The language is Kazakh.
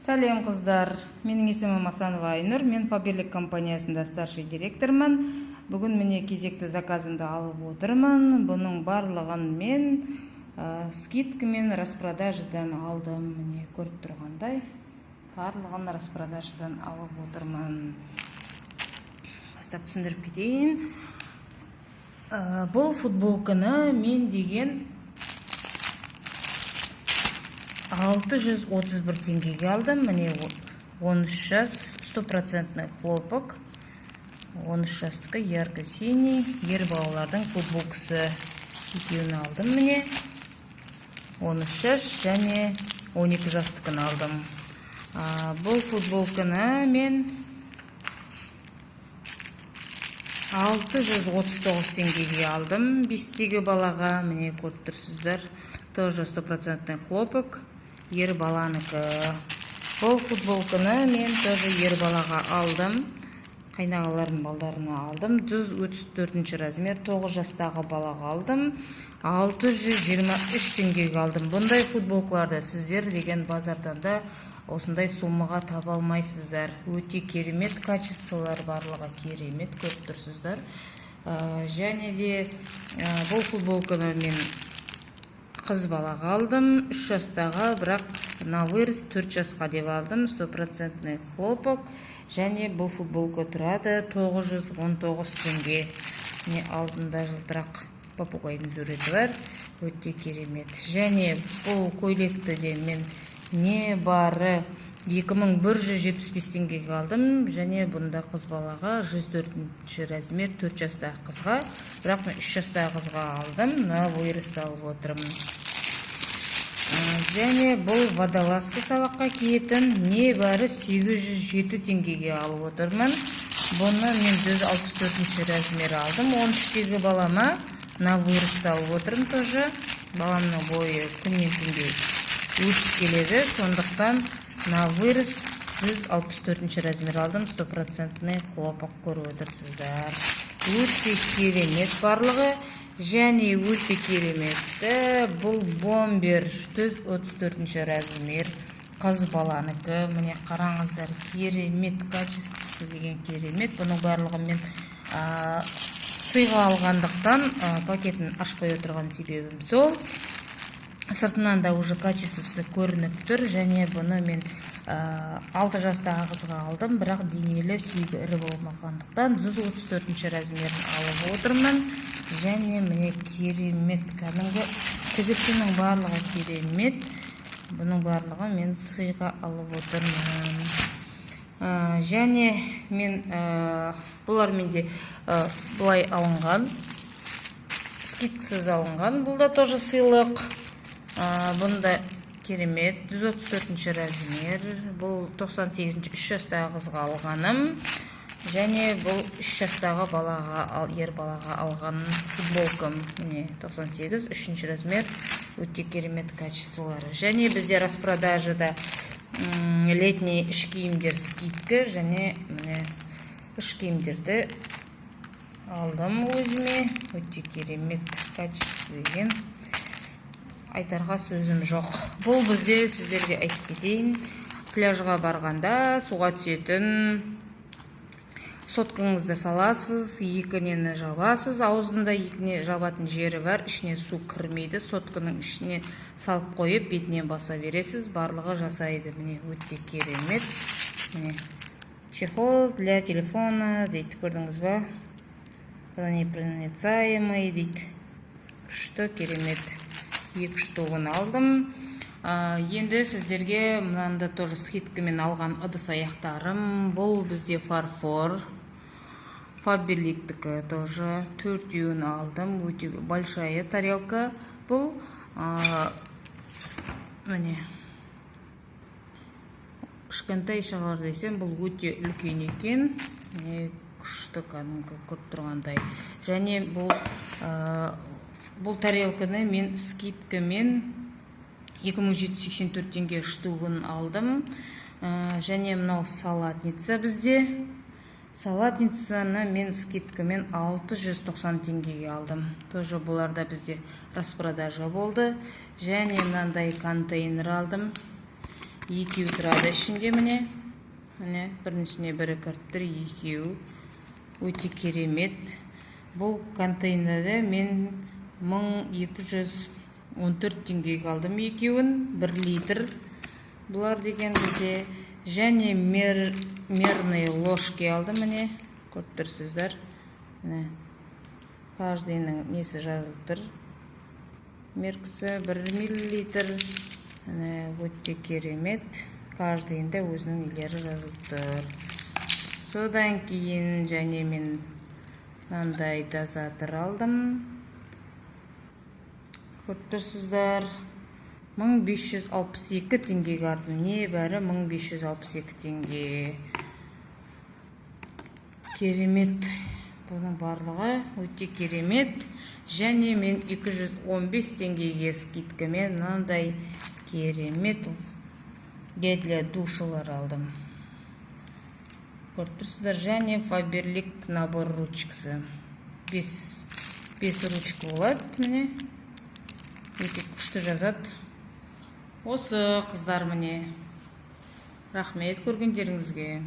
Сәлем, қыздар! Менің есімім Асанова Айнұр, мен Фаберлик компаниясында старший директормын. Бүгін, міне, кезекті заказымды алып отырмын. Бұның барлығын мен скидкамен распродажадан алдым. Міне, көріп тұрғандай, барлығын распродажадан алып отырмын. Бастап түсіндіріп кетейін. Бұл футболканы мен деген 631 теңгеге алдым. Міне, 13 жас, стопроцентный хлопок, 13 жастікі, ярко синий, ер балалардың футболкасы. Екеуін алдым, міне, 13 жас және 12 жастікін алдым. Бұл футболканы мен 639 теңгеге алдым 5-тегі балаға. Міне, көріп тұрсыздар, тоже стопроцентный хлопок, ер баланыкі. Бұл футболканы мен тоже ер балаға алдым, қайнағаларымның балдарына алдым. 134 размер, 9 жастағы балаға алдым, 623 теңгеге алдым. Бұндай футболкаларды сіздер деген базардан да осындай суммаға таба алмайсыздар. Өте керемет качестволар, барлығы керемет, көріп тұрсыздар. Және де бұл футболканы мен қыз балаға алдым, 3 жастағы, бірақ на вырост 4 жасқа деп алдым, стопроцентный хлопок. Және бұл футболка тұрады 919 теңге. Міне, алдында жылтырақ попугайдың суреті бар, өте керемет. Және бұл көйлекті де мен не бары 2175 теңгеге алдым. Және бұнда қыз балаға 104 размер, 4 жастағы қызға, бірақ мен 3 жастағы қызға алдым, на вырост алып отырмын. Және бұл водолазка, сабаққа киетін, небәрі 807 теңгеге алып отырмын. Бұны мен 164 размер алдым 13-тегі балама, на вырост алып отырмын тоже. Баламның бойы күннен күнге өсіп келеді, сондықтан на вырост 164 размер алдым, стопроцентный хлопок, көріп отырсыздар, өте керемет барлығы. Және өте кереметті бұл бомбер, 134 размер, қыз баланікі. Міне, қараңыздар, керемет, качествосы деген керемет. Бұның барлығын мен сыйға алғандықтан, пакетін ашпай отырған себебім сол, сыртынан да уже качествосы көрініп тұр. Және бұны мен 6 жастағы қызға алдым, бірақ денелі, сүйегі ірі болмағандықтан 134 размерін алып отырмын. Және міне, керемет, кәдімгі тігісінің барлығы керемет. Бұның барлығы мен сыйға алып отырмын. Және мен бұлар менде былай алынған, скидкасыз алынған, бұл да тоже сыйлық. Бұнда керемет 134 размер, бұл 98 3 жастағы қызға алғаным. Және бұл 3 жастағы балаға ал, ер балаға алған футболкам. Міне, 98, үшінші размер, өте керемет качестволары. Және бізде распродажада летний іш киімдер скидка. Және міне, іш киімдерді алдым өзіме, өте керемет качество деген айтарға сөзім жоқ. Бұл бізде, сіздерге айтып кетейін, пляжға барғанда суға түсетін соткаңызды саласыз, екі нені жабасыз, аузында екі не жабатын жері бар, ішіне су кірмейді. Сотканың ішіне салып қойып, бетінен баса бересіз, барлығы жасайды. Міне, өте керемет. Міне, чехол для телефона дейді, көрдіңіз ба? Водонепроницаемый дейді, күшті, керемет. Екі штугын алдым. Енді сіздерге мынанда тоже скидкамен алған ыдыс аяқтарым. Бұл бізде фарфор, Фаберликтікі тоже, төртеуін алдым. Өте большая тарелка бұл. Міне, кішкентай шығар десем, бұл өте үлкен екен. Міне, күшті, кәдімгі көріп тұрғандай. Және бұл тарелканы мен скидкамен 2784 теңге штугын алдым. Және мынау салатница бізде. Салатницаны мен скидкамен 690 теңгеге алдым. Тоже бұларда бізде распродажа болды. Және мынандай контейнер алдым. Екеу тұрады ішінде, міне, міне, біріншіне бірі кіріп тұр, екеу. Өте керемет. Бұл контейнерді мен 1214 теңгеге алдым екеуін, 1 литр бұлар деген бізде. Және мерные ложки алдым, міне, көріп тұрсыздар, міне, каждый ының несі жазылып тұр, меркісі 1 миллилитр. Міне, өте керемет, каждый ында өзінің нелері жазылып тұр. Содан кейін және мен мынандай дозатор алдым, көріп тұрсыздар, 1562 теңгеге алдым, небәрі 1562 теңге. Керемет, бұның барлығы өте керемет. Және мен 215 теңгеге скидка мен мынандай керемет гель для душа лар алдым, көріп тұрсыздар. Және Фаберлик набор ручкасы, бес ручка болады, міне, өте күшті жазады. Осы, қыздар, міне. Рахмет көргендеріңізге.